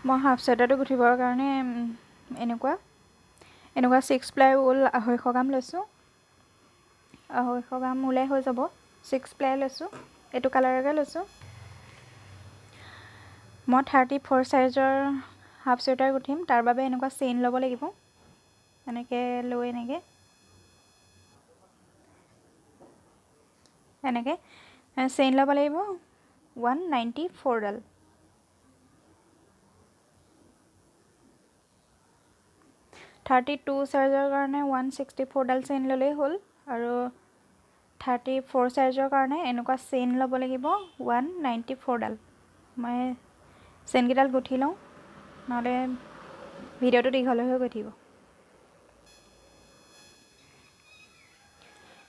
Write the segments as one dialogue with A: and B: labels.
A: মই হাফ চুৱেটাৰটো গুঠিবৰ কাৰণে এনেকুৱা এনেকুৱা 6 প্লাই ঊল 250 গ্ৰাম লৈছোঁ। 250 গ্ৰাম ঊলে হৈ যাব। 6 প্লাই লৈছোঁ, এইটো কালাৰকে লৈছোঁ। মই 34 চাইজৰ হাফ চুৱেটাৰ গুঠিম, তাৰ বাবে এনেকুৱা চেইন ল'ব লাগিব। এনেকৈ লৈ এনেকৈ এনেকৈ চেইন ল'ব লাগিব 194ডাল। 32 চাইজৰ কাৰণে 164ডাল চেইন ল'লেই হ'ল, আৰু 34 চাইজৰ কাৰণে এনেকুৱা চেইন ল'ব লাগিব 194ডাল। মই চেইনকেইডাল গুঠি লওঁ, নহ'লে ভিডিঅ'টো দীঘল হৈ গৈ থাকিব।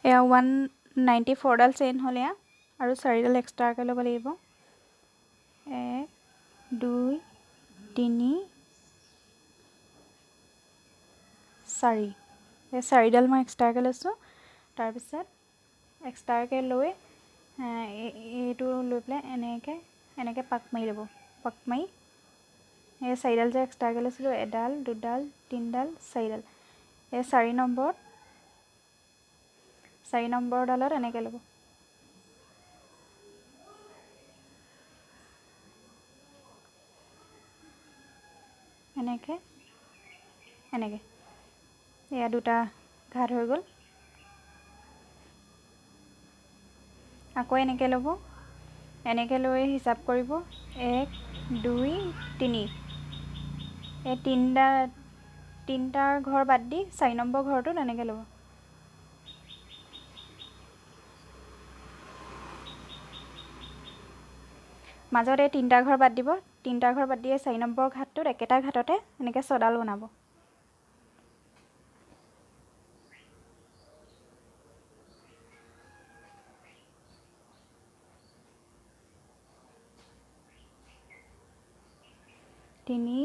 A: এয়া 194ডাল চেইন হ'ল এয়া, আৰু 4ডাল এক্সট্ৰাকৈ ল'ব লাগিব। 1 2 3 4, এই 4ডাল মই এক্সট্ৰাকৈ লৈছোঁ। তাৰপিছত এক্সট্ৰাকৈ লৈ এইটো লৈ পেলাই এনেকৈ এনেকৈ পাক মাৰি ল'ব। পাক মাৰি এই 4ডাল যে এক্সট্ৰাকৈ লৈছিলোঁ, এডাল দুডাল তিনিডাল চাৰিডাল, এই 4 নম্বৰডালত এনেকৈ ল'ব। এনেকৈ এনেকৈ এয়া দুটা ঘাট হৈ গ'ল। আকৌ এনেকৈ ল'ব, এনেকৈ লৈ হিচাপ কৰিব 1 2 3, এই তিনিটা ঘৰ বাদ দি 4 নম্বৰ ঘৰটোত এনেকৈ ল'ব। মাজত এই তিনিটা ঘৰ বাদ দিব, তিনিটা ঘৰ বাদ দি 4 নম্বৰ ঘাটটোত একেটা ঘাটতে এনেকৈ ছডাল বনাব। তিনি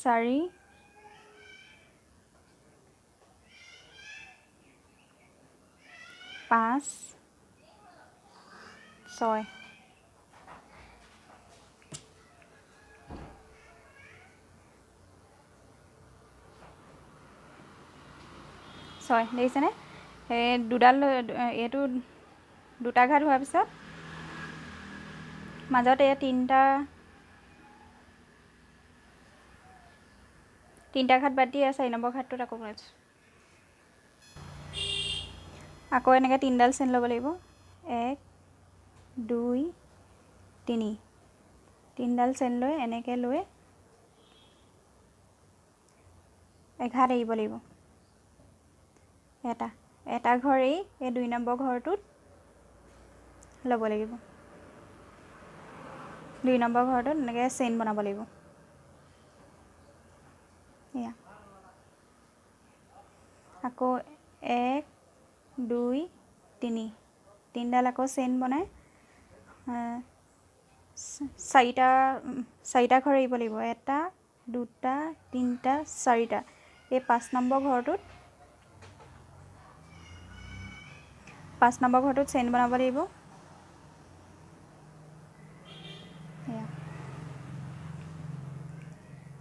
A: চাৰি পাঁচ ছয়, ছয় দেখিছেনে? এই দুডাল, এইটো দুটা ঘাট হোৱাৰ পিছত মাজত এই তিনিটা ঘাট বাদ দি 4 নম্বৰ ঘাটটোত আকৌ বনাইছোঁ। আকৌ এনেকৈ তিনিডাল চেইন ল'ব লাগিব, 1 2 3, তিনিডাল চেইন লৈ এনেকৈ লৈ এঘাট এৰিব লাগিব। এটা এটা ঘৰ এৰি এই 2 নম্বৰ ঘৰটোত ল'ব লাগিব। 2 নম্বৰ ঘৰটোত এনেকৈ চেইন বনাব লাগিব। এয়া আকৌ 1 2 3, তিনিডাল আকৌ চেইন বনাই চাৰিটা ঘৰ এৰিব লাগিব। 1 2 3 4টা, এই 5 নম্বৰ ঘৰটোত 5 নম্বৰ ঘৰটোত চেইন বনাব লাগিব।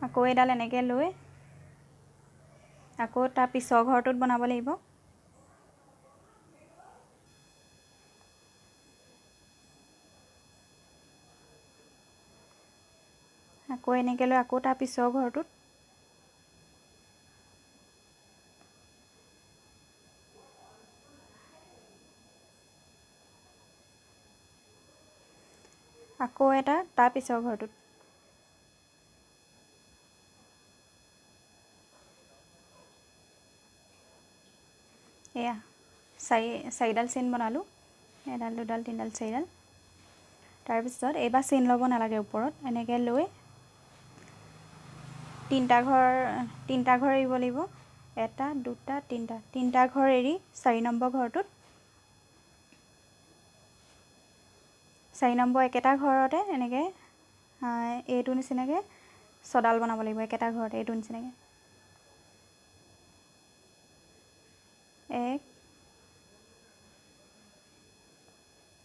A: আকৌ এডাল এনেকৈ লৈ আকৌ তাৰ পিছৰ ঘৰটোত বনাব লাগিব। আকৌ এনেকৈ লৈ আকৌ তাৰ পিছৰ ঘৰটোত। আকৌ এটা তাৰ পিছৰ ঘৰটোত। এয়া চাৰিডাল চেইন বনালোঁ, এডাল দুডাল তিনিডাল চাৰিডাল। তাৰপিছত এইবাৰ চেইন ল'ব নালাগে, ওপৰত এনেকৈ লৈ তিনিটা ঘৰ এৰিব লাগিব। 1 2 3, তিনিটা ঘৰ এৰি 4 নম্বৰ ঘৰটোত 4 নম্বৰ একেটা ঘৰতে এনেকৈ এইটো নিচিনাকৈ ছডাল বনাব লাগিব। একেটা ঘৰতে এইটো নিচিনাকৈ 1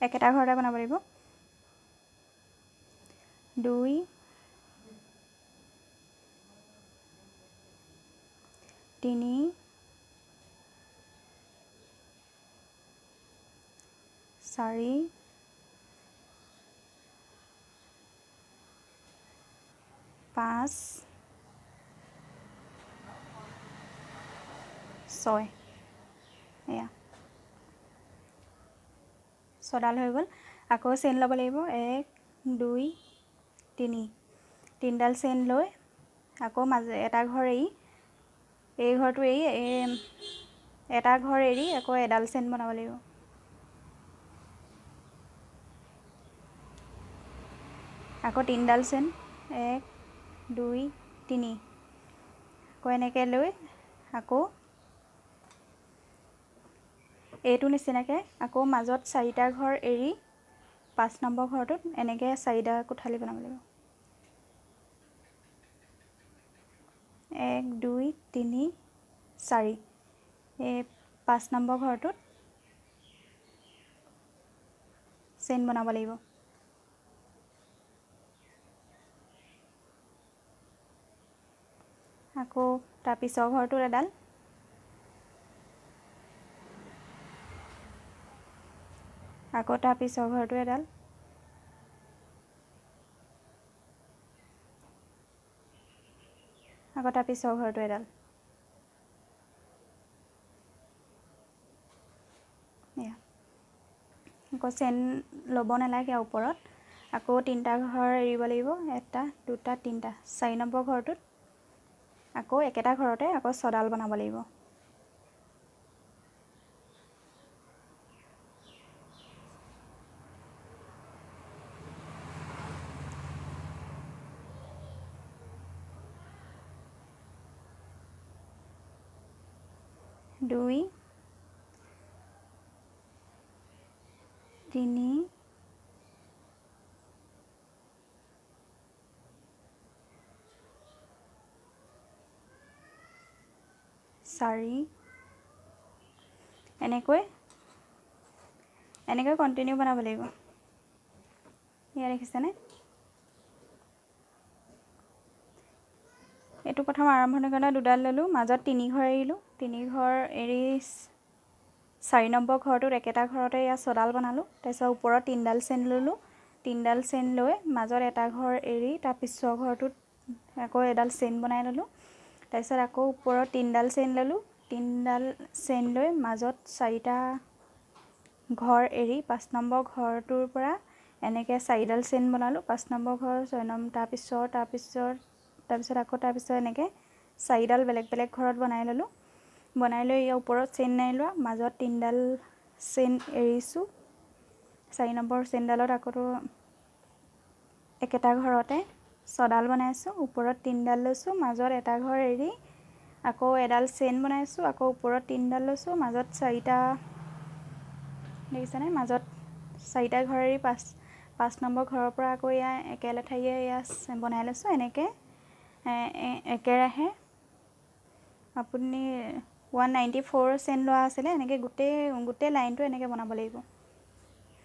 A: একেটা ঘৰতে বনাব লাগিব। 2 3 4 5 6। এয়া ছডাল হৈ গ'ল। আকৌ চেইন ল'ব লাগিব। 1 2 3, তিনিডাল চেইন লৈ আকৌ মাজে এটা ঘৰ এৰি এই ঘৰটো এৰি এই এটা ঘৰ এৰি আকৌ এডাল চেইন বনাব লাগিব। আকৌ তিনিডাল চেইন, 1 2 3, আকৌ এনেকৈ লৈ আকৌ এইটো নিচিনাকৈ আকৌ মাজত চাৰিটা ঘৰ এৰি 5 নম্বৰ ঘৰটোত এনেকৈ চাৰিটা কোঠালি বনাব লাগিব। 1 2 3 4, এই 5 নম্বৰ ঘৰটোত চেইন বনাব লাগিব। আকৌ তাৰ পিছৰ ঘৰটোত এডাল, আকৌ তাৰ পিছৰ ঘৰটো এডাল, আকৌ তাৰ পিছৰ ঘৰটো এডাল। এয়া আকৌ চেইন ল'ব নালাগে ওপৰত। আকৌ তিনিটা ঘৰ এৰিব লাগিব, 1 2 3, 4 নম্বৰ ঘৰটোত আকৌ একেটা ঘৰতে আকৌ ছডাল বনাব লাগিব। 2 3 4, এনেকৈ এনেকৈ কণ্টিনিউ বনাব লাগিব। এয়া দেখিছেনে? এইটো প্ৰথম আৰম্ভণিৰ কাৰণে দুডাল ল'লোঁ, মাজত তিনি ঘৰ এৰিলোঁ, তিনি ঘৰ এৰি 4 নম্বৰ ঘৰটোত একেটা ঘৰতে এয়া ছডাল বনালোঁ। তাৰপিছত ওপৰত তিনিডাল চেইন ল'লোঁ, তিনিডাল চেইন লৈ মাজত এটা ঘৰ এৰি তাৰ পিছৰ ঘৰটোত আকৌ এডাল চেইন বনাই ল'লোঁ। তাৰপিছত আকৌ ওপৰত তিনিডাল চেইন ল'লোঁ, তিনিডাল চেইন লৈ মাজত চাৰিটা ঘৰ এৰি 5 নম্বৰ ঘৰটোৰ পৰা এনেকৈ চাৰিডাল চেইন বনালোঁ। 5 নম্বৰ ঘৰ, 6 নম্বৰ, তাৰপিছত তাৰপিছত তাৰপিছত আকৌ তাৰপিছত এনেকৈ চাৰিডাল বেলেগ বেলেগ ঘৰত বনাই ল'লোঁ। বনাই লৈ ইয়াৰ ওপৰত চেইন নাই লোৱা, মাজত তিনিডাল চেইন এৰিছোঁ। 4 নম্বৰ চেইনডালত আকৌতো একেটা ঘৰতে ছডাল বনাইছোঁ, ওপৰত তিনিডাল লৈছোঁ, মাজত এটা ঘৰ এৰি আকৌ এডাল চেইন বনাইছোঁ, আকৌ ওপৰত তিনিডাল লৈছোঁ, মাজত চাৰিটা, দেখিছেনে? মাজত চাৰিটা ঘৰ এৰি 5 নম্বৰ ঘৰৰ পৰা আকৌ এয়া একেলেঠাৰিয়ে এয়া বনাই লৈছোঁ। এনেকৈ একেৰাহে আপুনি 194 চেইন লোৱা আছিলে, এনেকৈ গোটেই গোটেই লাইনটো এনেকৈ বনাব লাগিব।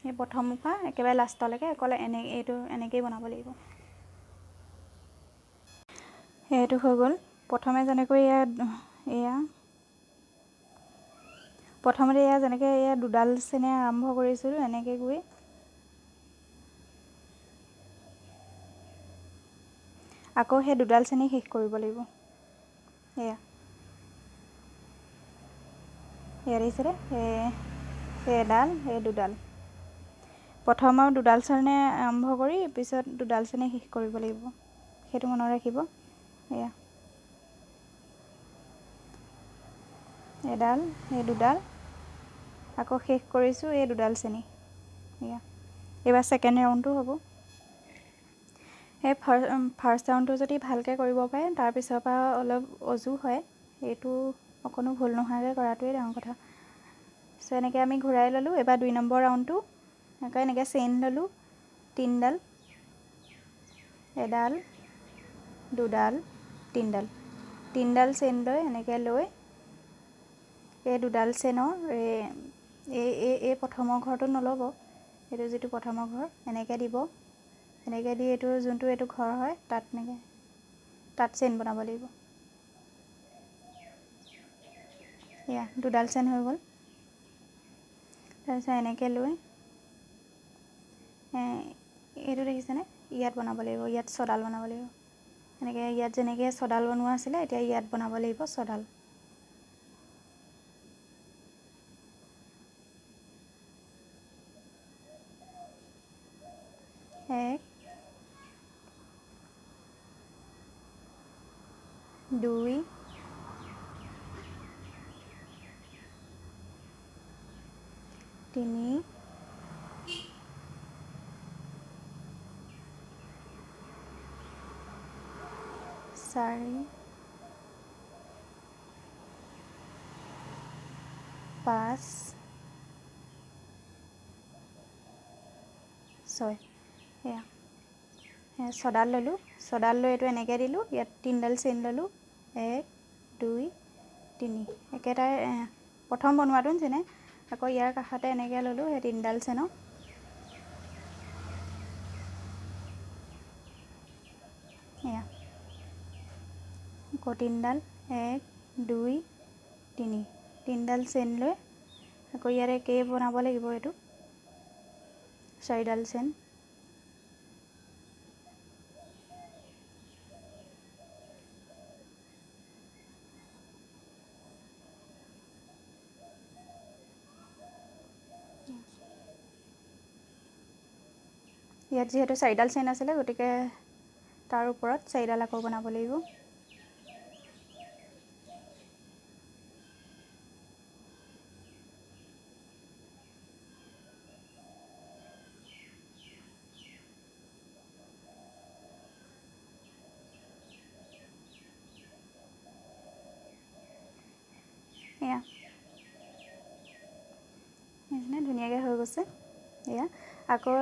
A: এই প্ৰথমৰ পৰা একেবাৰে লাষ্টলৈকে অকল এনে এইটো এনেকৈয়ে বনাব লাগিব। সেইটো হৈ গ'ল। প্ৰথমে যেনেকৈ এয়া প্ৰথমতে এয়া যেনেকৈ এয়া দুডাল চেইনে আৰম্ভ কৰিছিলোঁ, এনেকৈ গৈ আকৌ সেই দুডাল চেইনে শেষ কৰিব লাগিব। এয়া এয়া দেখিছেনে? এই এডাল, এই দুডাল। প্ৰথম আৰু দুডাল চেইনে আৰম্ভ কৰি পিছত দুডাল চেইনে শেষ কৰিব লাগিব, সেইটো মনত ৰাখিব। এয়া এডাল, এই দুডাল, আকৌ শেষ কৰিছোঁ এই দুডাল চেনি। এয়া এইবাৰ ছেকেণ্ড ৰাউণ্ডটো হ'ব। সেই ফাৰ্ষ্ট ৰাউণ্ডটো যদি ভালকৈ কৰিব পাৰে তাৰপিছৰ পৰা অলপ অজু হয়, এইটো অকণো ভুল নোহোৱাকৈ কৰাটোৱেই ডাঙৰ কথা। চ' এনেকৈ আমি ঘূৰাই ল'লোঁ। এইবাৰ 2 নম্বৰ ৰাউণ্ডটো আকৌ এনেকৈ চেইন ল'লোঁ, তিনিডাল, এডাল, দুডাল, তিনিডাল, তিনিডাল চেইন লৈ এনেকৈ লৈ এই দুডাল চেইনৰ এই এই এই প্ৰথমৰ ঘৰটোত নল'ব, এইটো যিটো প্ৰথমৰ ঘৰ এনেকৈ দিব, এনেকৈ দি এইটো যোনটো এইটো ঘৰ হয় তাত এনেকৈ তাত চেইন বনাব লাগিব। এয়া দুডাল চেইন হৈ গ'ল। তাৰপিছত এনেকৈ লৈ এইটো দেখিছেনে, ইয়াত বনাব লাগিব, ইয়াত ছডাল বনাব লাগিব। এনেকৈ ইয়াত যেনেকৈ ছডাল বনোৱা আছিলে এতিয়া ইয়াত বনাব লাগিব ছডাল। এক, দুই, তিনি, চাৰি, পাঁচ, ছয়। এয়া ছডাল ল'লোঁ। ছডাল লৈ এইটো এনেকৈ দিলোঁ, ইয়াত তিনিডাল চেইন ল'লোঁ, এক, দুই, তিনি। একেটাই প্ৰথম বনোৱাটো নিচিনাই আকৌ ইয়াৰ কাষতে এনেকৈ ল'লোঁ সেই তিনিডাল চেইনক। এয়া আকৌ তিনিডাল, এক, দুই, তিনি, তিনিডাল চেইন লৈ আকৌ ইয়াত একেই বনাব লাগিব, এইটো চাৰিডাল চেইন। ইয়াত যিহেতু চাৰিডাল চেইন আছিলে গতিকে তাৰ ওপৰত চাৰিডাল আকৌ বনাব লাগিব। এয়া ধুনীয়াকৈ হৈ গৈছে। এয়া আকৌ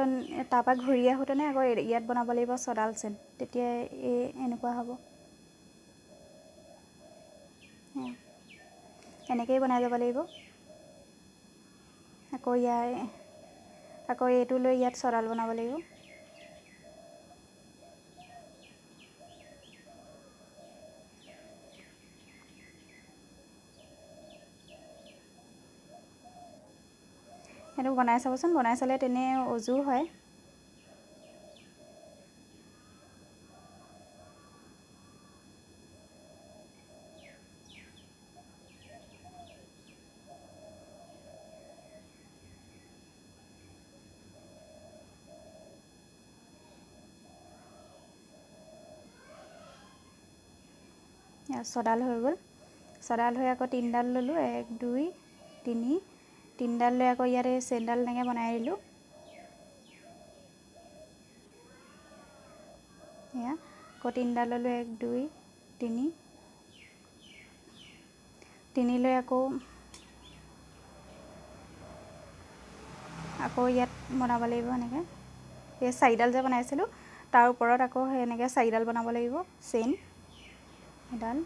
A: তাৰপৰা ঘূৰি আহোঁতেনে আকৌ ইয়াত বনাব লাগিব ছডাল চেইন, তেতিয়া এই এনেকুৱা হ'ব। এনেকৈয়ে বনাই যাব লাগিব। আকৌ ইয়াৰ আকৌ এইটো লৈ ইয়াত ছডাল বনাব লাগিব। সেইটো বনাই চাবচোন, বনাই চালে তেনে অজু হয়। ছডাল হৈ গ'ল। ছডাল হৈ আকৌ তিনিডাল ল'লোঁ, এক, দুই, তিনি, তিনিডাল লৈ আকৌ ইয়াত এই চেইনডাল এনেকৈ বনাই দিলোঁ। এয়া আকৌ তিনিডাল ল'লোঁ, এক, দুই, তিনি, তিনি লৈ আকৌ আকৌ ইয়াত বনাব লাগিব এনেকৈ। এই চাৰিডাল যে বনাইছিলোঁ তাৰ ওপৰত আকৌ এনেকৈ চাৰিডাল বনাব লাগিব চেইন, এডাল,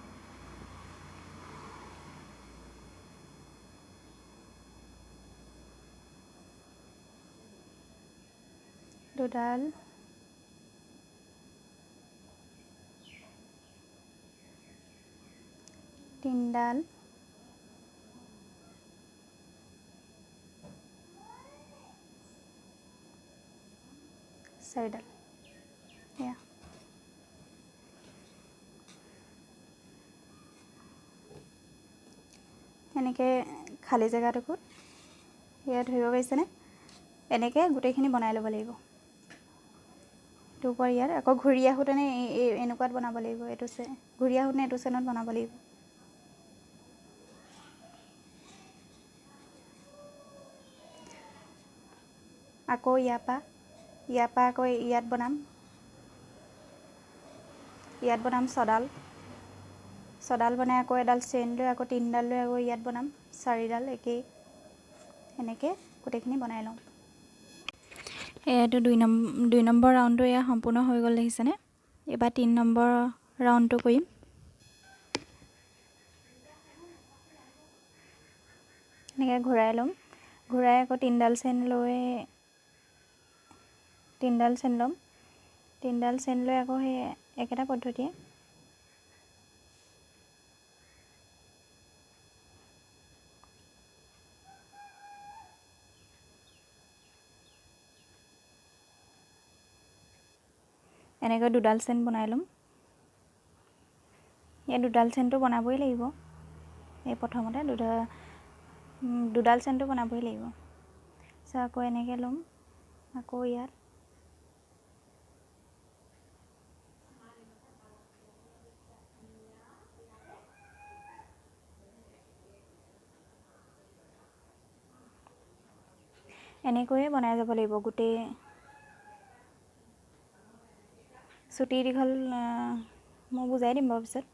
A: দুডাল, তিনিডাল, চাৰিডাল। এয়া এনেকৈ খালী জেগাটুকুত এয়া ধৰিব পাৰিছেনে, এনেকৈ গোটেইখিনি বনাই ল'ব লাগিব। এইটোৰ পৰা ইয়াত আকৌ ঘূৰি আহোঁতেনে এই এনেকুৱাত বনাব লাগিব, এইটো ঘূৰি আহোঁতেনে এইটো চেইনত বনাব লাগিব। আকৌ ইয়াৰ পৰা আকৌ ইয়াত বনাম, ইয়াত বনাম ছডাল, ছডাল বনাই আকৌ এডাল চেইন লৈ আকৌ তিনিডাল লৈ আকৌ ইয়াত বনাম চাৰিডাল, একেই এনেকৈ গোটেইখিনি বনাই লওঁ। এইটো দুই নম্বৰ ৰাউণ্ডটো এয়া সম্পূৰ্ণ হৈ গ'ল দেখিছেনে। এইবাৰ তিনি নম্বৰ ৰাউণ্ডটো কৰিম। এনেকৈ ঘূৰাই ল'ম, ঘূৰাই আকৌ তিনিডাল চেইন লৈ তিনিডাল চেইন ল'ম। তিনিডাল চেইন লৈ আকৌ সেই একেটা পদ্ধতিয়ে এনেকৈ দুডাল চেইন বনাই ল'ম। এই দুডাল চেইনটো বনাবই লাগিব। এই প্ৰথমতে দুডাল চেইনটো বনাবই লাগিব। তাৰপিছত আকৌ এনেকৈ ল'ম, আকৌ ইয়াত এনেকৈয়ে বনাই যাব লাগিব গোটেই চুটি দীঘল মই বুজাই দিম বাৰু পিছত।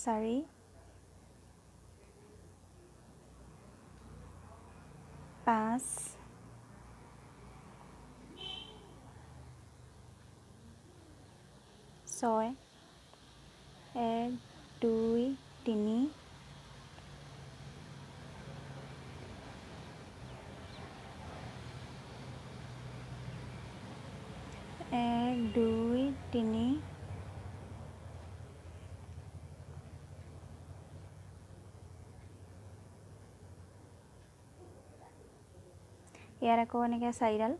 A: 4 5 6 1 2 3 1 2 3 ইয়াত আকৌ এনেকৈ চাৰিডাল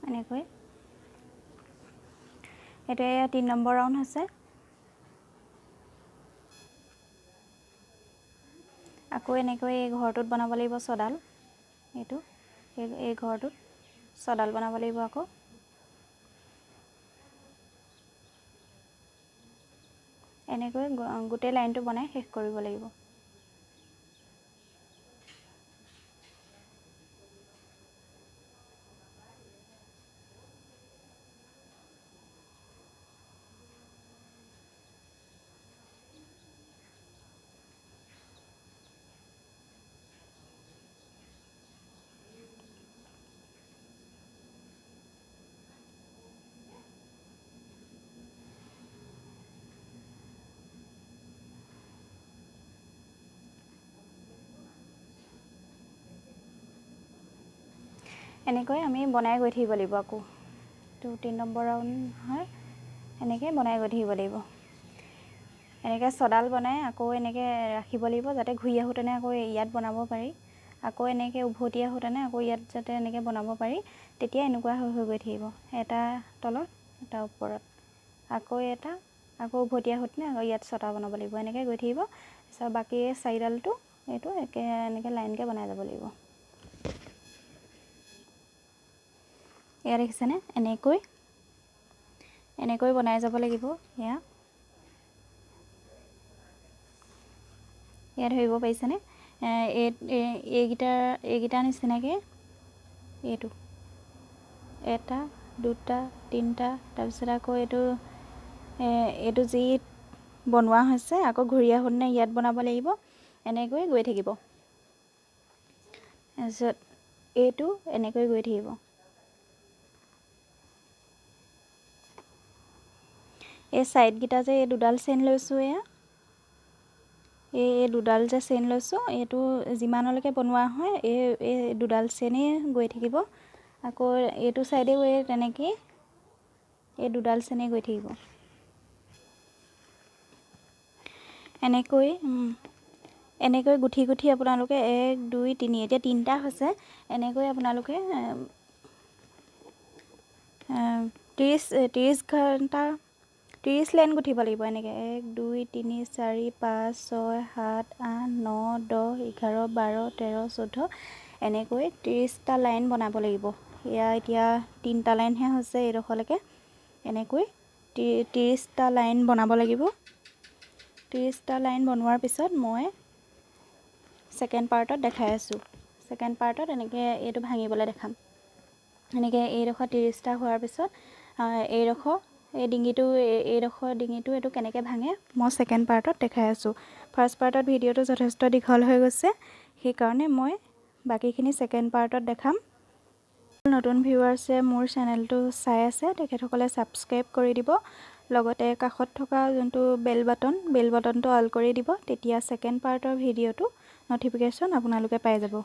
A: এনেকৈ। এতিয়া 3 নম্বৰ ৰাউণ্ড হৈছে। আকৌ এনেকৈ এই ঘৰটোত বনাব লাগিব ছডাল, এইটো এই ঘৰটোত ছডাল বনাব লাগিব। আকৌ এনেকৈ গোটেই লাইনটো বনাই শেষ কৰিব লাগিব। এনেকৈ আমি বনাই গৈ থাকিব লাগিব। আকৌ তো 3 নম্বৰ ৰাউণ্ড হয়, এনেকৈ বনাই গৈ থাকিব লাগিব। এনেকৈ ছডাল বনাই আকৌ এনেকৈ ৰাখিব লাগিব, যাতে ঘূৰি আহোঁতেনে আকৌ ইয়াত বনাব পাৰি, আকৌ এনেকৈ উভতি আহোঁতেনে আকৌ ইয়াত যাতে এনেকৈ বনাব পাৰি। তেতিয়া এনেকুৱা হৈ হৈ গৈ থাকিব, এটা তলত এটা ওপৰত, আকৌ এটা, আকৌ উভতি আহোঁতেনে আকৌ ইয়াত ছটা বনাব লাগিব, এনেকৈ গৈ থাকিব। তাৰপিছত বাকী চাৰিডালটো এইটো একে এনেকৈ লাইনকৈ বনাই যাব লাগিব। এয়া দেখিছেনে, এনেকৈ এনেকৈ বনাই যাব লাগিব। এয়া এয়া ধৰিব পাৰিছেনে? এইকেইটা নিচিনাকৈ এইটো এটা দুটা তিনিটা, তাৰপিছত আকৌ এইটো এইটো যি বনোৱা হৈছে আকৌ ঘূৰি আহোঁতে ইয়াত বনাব লাগিব, এনেকৈ গৈ থাকিব। তাৰপিছত এইটো এনেকৈ গৈ থাকিব। এই ছাইডকেইটা যে এই দুডাল চেইন লৈছোঁ, এয়া এই দুডাল যে চেইন লৈছোঁ, এইটো যিমানলৈকে বনোৱা হয় এই দুডাল চেইনেই গৈ থাকিব। আকৌ এইটো ছাইডেও এই তেনেকেই এই দুডাল চেইনেই গৈ থাকিব। এনেকৈ এনেকৈ গুঠি গুঠি আপোনালোকে 1 2 3, এতিয়া তিনিটা হৈছে। এনেকৈ আপোনালোকে 30 ঘণ্টা 30 লাইন গুঠিব লাগিব। এনেকৈ 1 2 3 4 5 6 7 8 9 10 11 12 13 14, এনেকৈ 30টা লাইন বনাব লাগিব। এয়া এতিয়া তিনিটা লাইনহে হৈছে এইডোখৰলৈকে। এনেকৈ 30টা লাইন বনাব লাগিব। 30টা লাইন বনোৱাৰ পিছত মই ছেকেণ্ড পাৰ্টত দেখাই আছোঁ। ছেকেণ্ড পাৰ্টত এনেকৈ এইটো ভাঙিবলৈ দেখাম। এনেকৈ এইডোখৰ 30টা হোৱাৰ পিছত এইডোখৰ এই ডিঙিটো, এইডোখৰ ডিঙিটো এইটো কেনেকৈ ভাঙে মই ছেকেণ্ড পাৰ্টত দেখাই আছোঁ। ফাৰ্ষ্ট পাৰ্টত ভিডিঅ'টো যথেষ্ট দীঘল হৈ গৈছে, সেইকাৰণে মই বাকীখিনি ছেকেণ্ড পাৰ্টত দেখাম। নতুন ভিউৱাৰ্ছে মোৰ চেনেলটো চাই আছে, তেখেতসকলে ছাবস্ক্ৰাইব কৰি দিব, লগতে কাষত থকা যোনটো বেল বাটন, বেল বাটনটো অল কৰি দিব। তেতিয়া ছেকেণ্ড পাৰ্টৰ ভিডিঅ'টো ন'টিফিকেশ্যন আপোনালোকে পাই যাব।